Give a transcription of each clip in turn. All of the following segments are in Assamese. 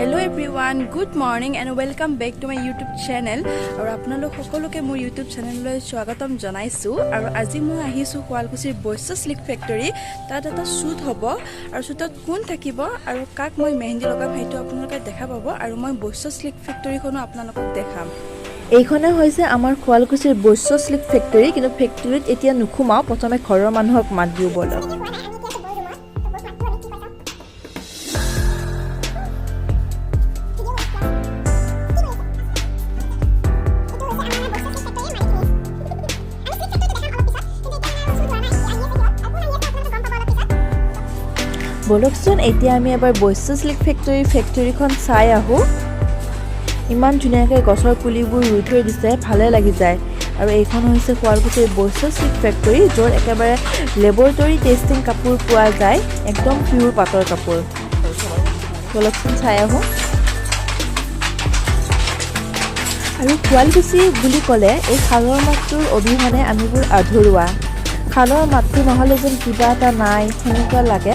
Hello everyone, good morning and welcome back to my YouTube channel. আৰু আপোনালোক সকলোকে মোৰ ইউটিউব চেনেললৈ স্বাগতম জনাইছোঁ। আৰু আজি মই আহিছোঁ শুৱালকুছিৰ বৈশ্য চিল্ক ফেক্টৰী। তাত এটা শ্বুট হ'ব আৰু শ্বুটত কোন থাকিব আৰু কাক মই মেহেন্দি লগাম, সেইটো আপোনালোকে দেখা পাব। আৰু মই বৈশ্য চিল্ক ফেক্টৰীখনো আপোনালোকক দেখাম। এইখনে হৈছে আমাৰ শুৱালকুছিৰ বৈশ্য চিল্ক ফেক্টৰী। কিন্তু ফেক্টৰীত এতিয়া নোসোমাওঁ, প্ৰথমে ঘৰৰ মানুহক মাত দিওঁ ব'লক। ব'লকচোন, এতিয়া আমি এবাৰ বৈশ্য চিল্ক ফেক্টৰীখন চাই আহোঁ। ইমান ধুনীয়াকৈ গছৰ পুলিবোৰ ৰুই থৈ দিছে, ভালে লাগি যায়। আৰু এইখন হৈছে শুৱালকুছিৰ বৈশ্য চিল্ক ফেক্টৰী, য'ত একেবাৰে লেবৰেটৰী টেষ্টিং কাপোৰ পোৱা যায়, একদম পিয়'ৰ পাটৰ কাপোৰ। ব'লকচোন, চাই আহোঁ। আৰু শুৱালকুছি বুলি ক'লে এই শালৰ মাতটোৰ অবিহনে আমিবোৰ আধৰুৱা। শালৰ মাতটো নহ'লে যেন কিবা এটা নাই, সেনেকুৱা লাগে।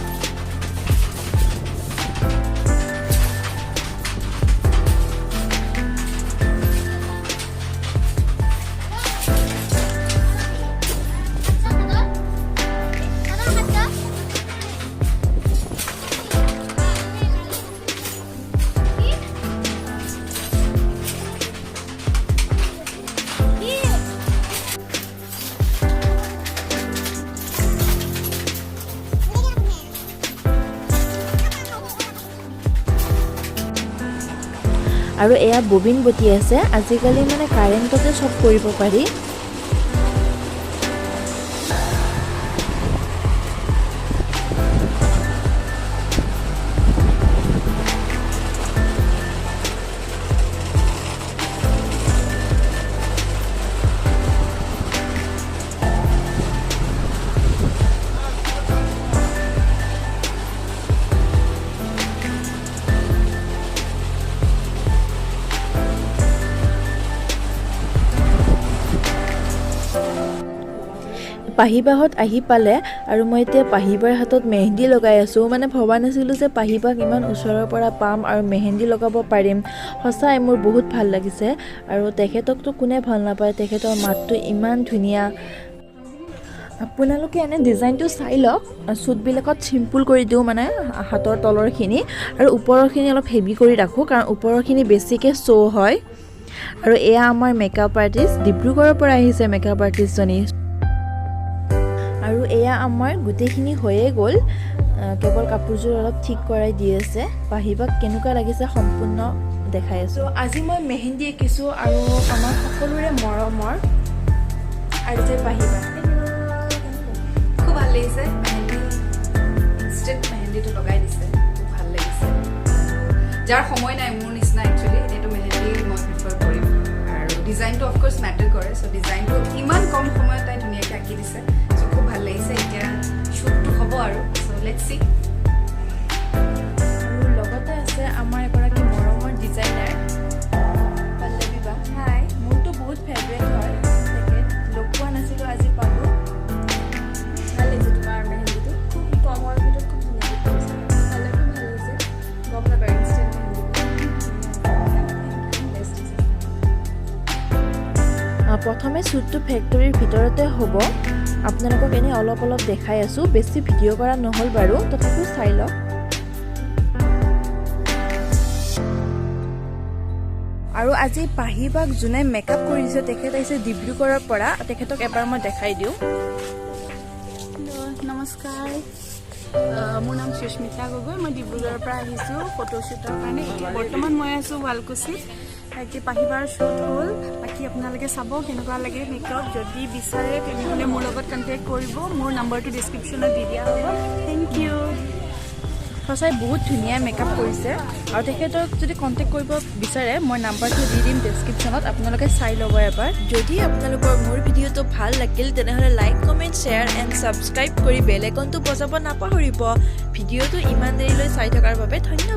আৰু এয়া ববিন বটি আছে। আজিকালি মানে কাৰেণ্টতে চব কৰিব পাৰি। পাহিবাহঁত আহি পালে আৰু মই এতিয়া পাহিবাৰ হাতত মেহেন্দি লগাই আছোঁ। মানে ভবা নাছিলোঁ যে পাহিবাক ইমান ওচৰৰ পৰা পাম আৰু মেহেন্দি লগাব পাৰিম। সঁচাই মোৰ বহুত ভাল লাগিছে। আৰু তেখেতকতো কোনে ভাল নাপায়, তেখেতৰ মাতটো ইমান ধুনীয়া। আপোনালোকে এনে ডিজাইনটো চাই লওক। শ্বুটবিলাকত চিম্পুল কৰি দিওঁ, মানে হাতৰ তলৰখিনি আৰু ওপৰৰখিনি অলপ হেভি কৰি ৰাখোঁ, কাৰণ ওপৰৰখিনি বেছিকৈ শ্ব' হয়। আৰু এয়া আমাৰ মেকআপ আৰ্টিষ্ট, ডিব্ৰুগড়ৰ পৰা আহিছে মেকআপ আৰ্টিষ্টজনী। আৰু এয়া আমাৰ গোটেইখিনি হৈয়ে গ'ল, কেৱল কাপোৰযোৰ অলপ ঠিক কৰাই দি আছে। পাহিবাক কেনেকুৱা লাগিছে সম্পূৰ্ণ দেখাই আছোঁ। আজি মই মেহেন্দি আঁকিছোঁ আৰু আমাৰ সকলোৰে মৰমৰ আৰু যে পাহিবা। খুব ভাল লাগিছে। মেহেন্দি, ইনষ্টেণ্ট মেহেন্দিটো লগাই দিছে, খুব ভাল লাগিছে। যাৰ সময় নাই মোৰ নিচিনা, একচুৱেলি এইটো মেহেন্দি মই প্ৰিফাৰ কৰিম। আৰু ডিজাইনটো অফক'ৰ্চ মেটাৰ কৰে। চ' ডিজাইনটো ইমান কম সময়ত তাই ধুনীয়াকৈ আঁকি দিছে। চ' খুব ভাল লাগিছে। এতিয়া শ্বুটটো হ'ব আৰু চ' let's C. আৰু লগতে আছে আমাৰ এগৰাকী মৰমৰ ডিজাইনাৰ পল্লৱী বা। হাই, মোৰতো বহুত ফেভৰেট হয় তেখেত। লগ পোৱা নাছিলোঁ, আজি পালোঁ। ভাল লাগিছে তোমাৰ মেহেন্দিটো। খুব কমৰ ভিতৰত খুব ধুনীয়াকৈ কৰিছে। কালাৰটো ভাল লাগিছে, গম নাপায় ইনষ্টেণ্ট মেহেন্দি। বেষ্ট। প্ৰথমে শ্বুটটো ফেক্টৰীৰ ভিতৰতে হ'ব। আপোনালোকক এনেই অলপ অলপ দেখাই আছোঁ, বেছি ভিডিঅ' কৰা নহ'ল বাৰু, তথাপিও চাই লওক। আৰু আজি পাহিবাক যোনে মেকআপ কৰি দিছে, তেখেত আহিছে ডিব্ৰুগড়ৰ পৰা। তেখেতক এবাৰ মই দেখাই দিওঁ। হেল্ল', নমস্কাৰ। মোৰ নাম সুস্মিতা গগৈ। মই ডিব্ৰুগড়ৰ পৰা আহিছোঁ ফটোশ্বুটৰ কাৰণে। এতিয়া বৰ্তমান মই আছোঁ শুৱালকুছিত। এতিয়া পাহিবাৰ শ্বুট হ'ল। বাকী আপোনালোকে চাব কেনেকুৱা লাগে মেকআপ। যদি বিচাৰে তেনেহ'লে মোৰ লগত কণ্টেক্ট কৰিব। মোৰ নাম্বাৰটো ডিছক্ৰিপশ্যনত দি দিয়া হ'ব। Thank you. সঁচাই বহুত ধুনীয়া মেকআপ কৰিছে। আৰু তেখেতক যদি কণ্টেক্ট কৰিব বিচাৰে, মই নাম্বাৰটো দি দিম ডেছক্ৰিপশ্যনত, আপোনালোকে চাই ল'ব এবাৰ। যদি আপোনালোকৰ মোৰ ভিডিঅ'টো ভাল লাগিল, তেনেহ'লে like, comment, share and subscribe কৰি বেল আইকনটো বজাব নাপাহৰিব। ভিডিঅ'টো ইমান দেৰিলৈ চাই থকাৰ বাবে ধন্যবাদ।